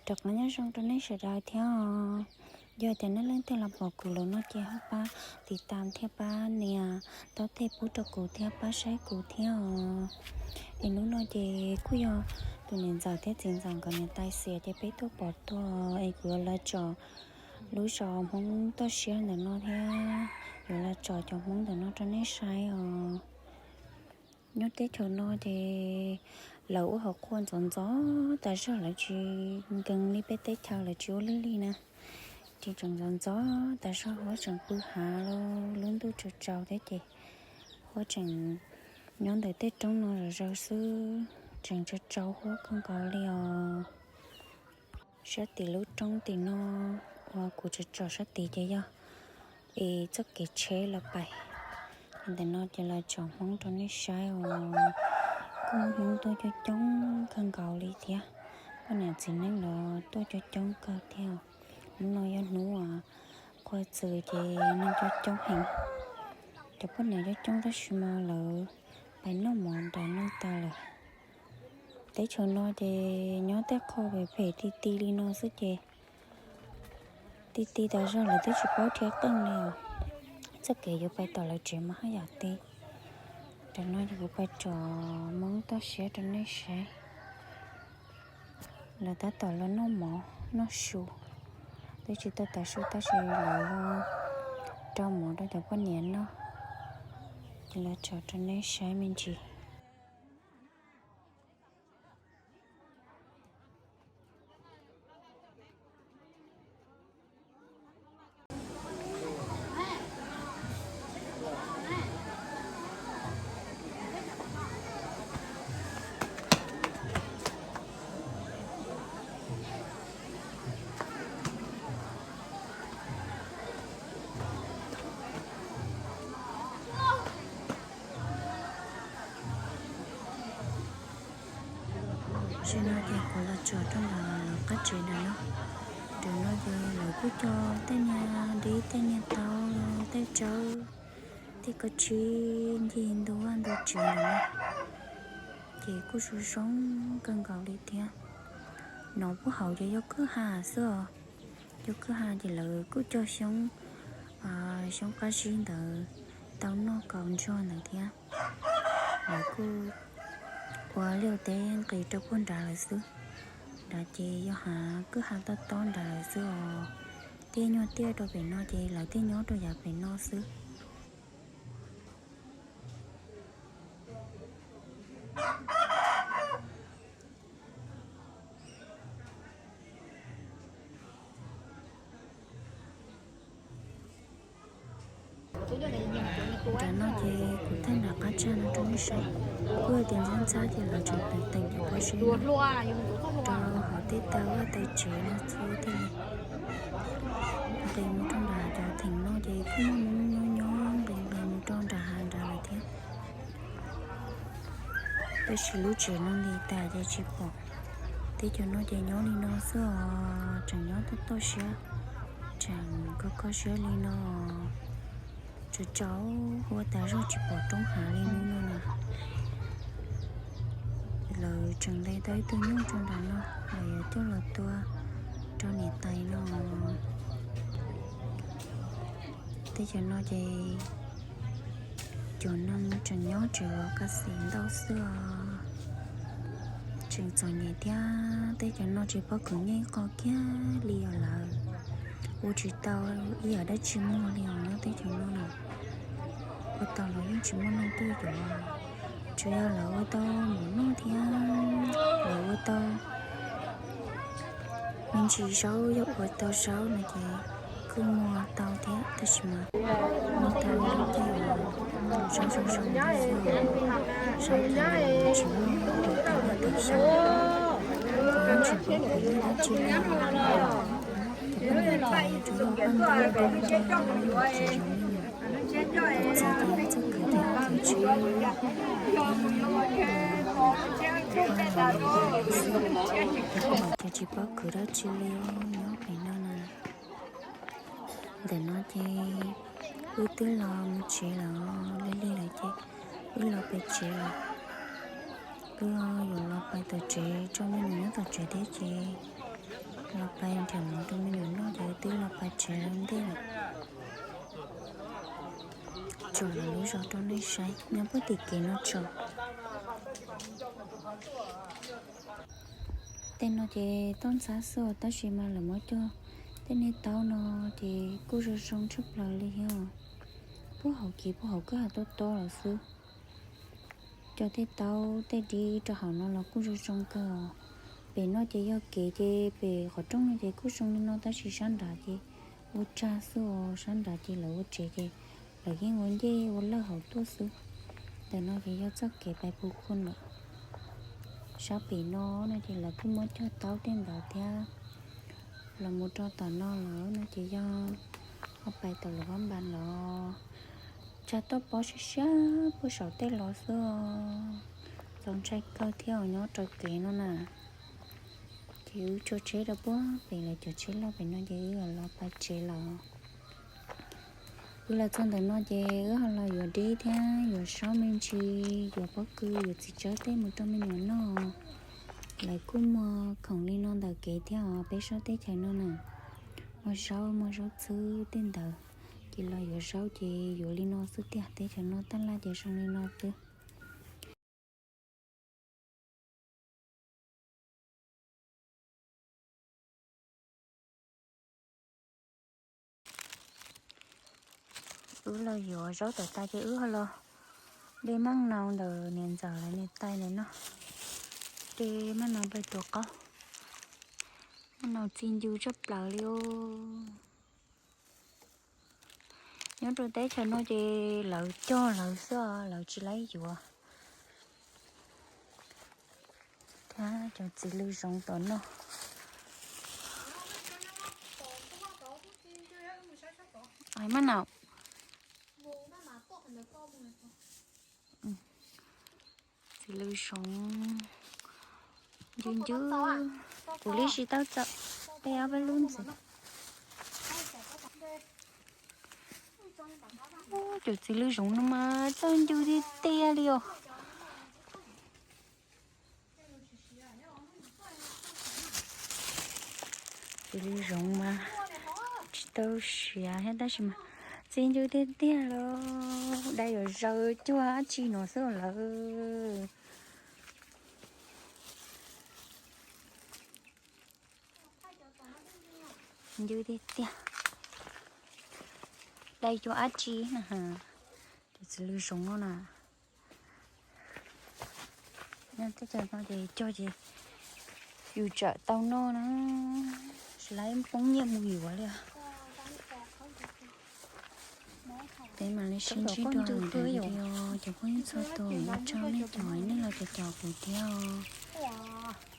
Rov qab nyob zoo rau nej sawv daws thiab os. Yog tias nej leej twg los pom kuv lawm no ces ho pab tiv tas thiab pab nias taub teg pub rau kuv thiab pab saib kuv thiab os. Es hnub no ces kuj yog tus niam ntxawm thiab txiv ntxawm nkawd niam tais xiam ces peb tuaj pom tuag es kuv yuav los tsom lub zos Hmoob toj siab ntawm no thiab yuav los tsom cov Hmoob ntawm no rau nej saib os. Nyob teb chaws no ces lawv ua hauv qhua ntxov ntxov tas zog, lawv tsis nkees li peb teb chaws, lawv tsis ua lig lig na. Ces tseem ntxov ntxov tas zog, huab tseem pw hav, lub ntuj tsaus tsaus thiab ces huab tseem nyob ntawm tej roob no zom zaws xwb, tseem tsaus tsaus huab kawg nkaus li os. Sab tim lub roob tim no uas kuv tsom tsom sab tid ces yog es txoj kev tsheb los pais. Ntawm no ces los tsom Hmoob rau nej saib os. Kuj muaj Hmoob tuaj coob coob kawg nkaus li thiab. Poj niam txiv neej los tuaj coob coob kawg thiab. Hnub no yog hnub uas qhua txws ces neeg coob coob heev. Cov poj niam coob coob tab sis mas lawv pais noj mov nram no tas lawm. Teb chaws no ces nyob tej qho phem phem ti ti li no xwb ces ti ti tas zog, lawv twb tsis paub rhiab qeej li os. Txoj kev yuav pais tom lawv tsev mas haj yam ti. Tam no ces kuv pais tsom Hmoob toj siab rau nej saib. Lawv tab tom los noj mov noj su, twb tsis tau tas su tab sis lawv rau mov rau cov poj niam noj. Ces los tsom rau nej saib me ntsis. Tam sim no ces kuv los tsom rau ntawm qab tsev ntawm no. Ntawm no ces lawv kuj cog tej niag dib tej niag taub tej tsawb tej ko tsib ncig ntu vaj ntu tsev ntawm no, ces kuj zoo zoo kawg nkaus li thiab. No puag hauv ces yog kwj ha xwb os. Yog kwj ha ces lawv kuj cog xyoob, xyoob qab zib ntawd tau noj kaus ntsuag ntawd thiab. Lawv kuj ua liaj teb nqis rau puag nrad lawm xwb. Nrad ces yog hav kwj ha tob tob nrad lawm xwb os. Tej nyuag tiaj rau pem no ces lawv thiaj nyob rau yav pem no xwb. Nram no ces kuv thaij nram qab tsag no rau nej saib. Kuj yog tias ntxhab ntxhab ces lawv tseem teem teem cov pob zeb rau hauv tej taw vaj taw tsev no txhua tej li. Nqis mus rau nram cov theem no ces kuj muaj Hmoob nyob nyob nqis nqis mus rau nram hav nrad lawm thiab. Tab sis lub tsev no nti tas ces tsis pom. Teb chaws no ces nyob li no xwb os, tseem nyob toj toj siab, tseem kho kho siab li no. Tsaus tsaus huab tas zog tsis pom roob hav li hnub no na. Lawv tseem ntes tau ib tug nyuj rau nram no, lawv yuav coj los tua rau niam tais no. Teb chaws no ces cov neeg tseem nyob tseem ua kas xim ntau xwb os. Tseem txom nyem thiab, teb chaws no tsis pob kws nyob ib qho kiag li os lawm. Ua tsis tau ib yam dab tsi muag li os nyob teb chaws no na. Ua tau los yeej tsis muaj neeg tuaj yuav, tsuas yog lawv ua tau mov noj thiab lawv ua tau me ntsis zaub, yog ua tau zaub no ces kuj muag tau thiab tab sis mas muag tau zaub zoo zoo xwb, zaub ces tsis muaj ua tau li tiam sis kuj tsis pom ib yam dab tsi li. Cov poj niam ces tsuas yog paj ntaub rau cov txiv zoo li no. Txiv ces txoj kev ces tsis ces tsis paub khwv dab tsi li nyob pem no na. Ntawm no ces wb twb los mus tsev lawm, lig lig lawm ces wb los pem tsev lawm. Wb yuav los pais tom tsev tso me nyuam nyob tom tsev thiab ces Los pais nrhiav mov rau me nyuam noj ces twb los pais tsev ua ntej lawm. Tsom lub zos rau nej saib nyob puag tim kev no tso. Tej no ces toj ntxhab xwb tab sis mas lawv muab cog tej niag taub no ces kuj zoo zoo tshaj plaws li thiab. Puag hauv kev puag hauv kwj ha tob tob lawm xwb. Cog tej taub tej dib rau hauv no los kuj zoo zoo kawg. Pem no ces yog kev ces pem qhov rooj no ces kuj zoo li no tab sis sab nrad ces ua tsag xwb os, sab nrad ces lawv ua tsev ces lawv yeej ua ncej ua lawj hauv tuaj xwb. Ntawm no ces yog txoj kev pais Phu Khun lawm. Sab pem no no ces lawv kuj muab cog taub tej ntawd thiab. Los mus rau tom no lawm no ces yog ho pais tom Luam Vaj Npas los. Tsag tuaj pob siab siab puag saum tej los xwb. Txaus ntshai kawg thiab os nyob rau kev no na. Ces wb tso tsheb rau puag pem lawv cov tsheb loj pem no ces wb los pais tsev lawm. Wb los txog ntawm no ces wb ho los yuav dib thiab yuav zaub me ntsis, yuav pob kws, yuav txiv tsawb tej mus rau me nyuam noj. Lawv kuj muag khoom li no ntawm kev thiab os peb sab teb chaws no na. Muag zaub muag zaub txhwb tej ntawd. Ces los yuav zaub ces yuav li no xwb tiag, teb chaws no taj laj ces zoo li no xwb. Wb los yuav zaub tawm tas ces wb ho los de maj nau ntawm niam ntxawm lawv niam tais lawv noj. De maj nau pais tuav qaub. Maj nau txi ncu tshaj plaws li os. Nyob rau teb chaws no ces lawv cog lawv xwb, lawv tsis laib yuav. Thiab cov txiv lws zoov tom no. Maj nau. Txiv lws zoov ncw ncw, kuv li tsis tau txawm, peb ob peb lub ntxiv. Cov txiv lws zoov no mas txawj ncw tiag tiag li os. Txiv lws zoov mas tsis tau siav thiab tab sis mas txi ncw tiag tiag los dai yuav zaws cuag dab tsi no xwb lawm. Ncw tiag tiag. Dai cuag dab tsi na. Cov txiv lws zoov no na. Nyob teb chaws no ces cog ces yus tsawm tau noj na. Tsis laib poob nyiaj mus yuav li. Peb mam li sib ntsib dua lwm daim video, cov phooj ywg txhua tus, ua tsaug nej cov nej los caum caum kuv thiab os.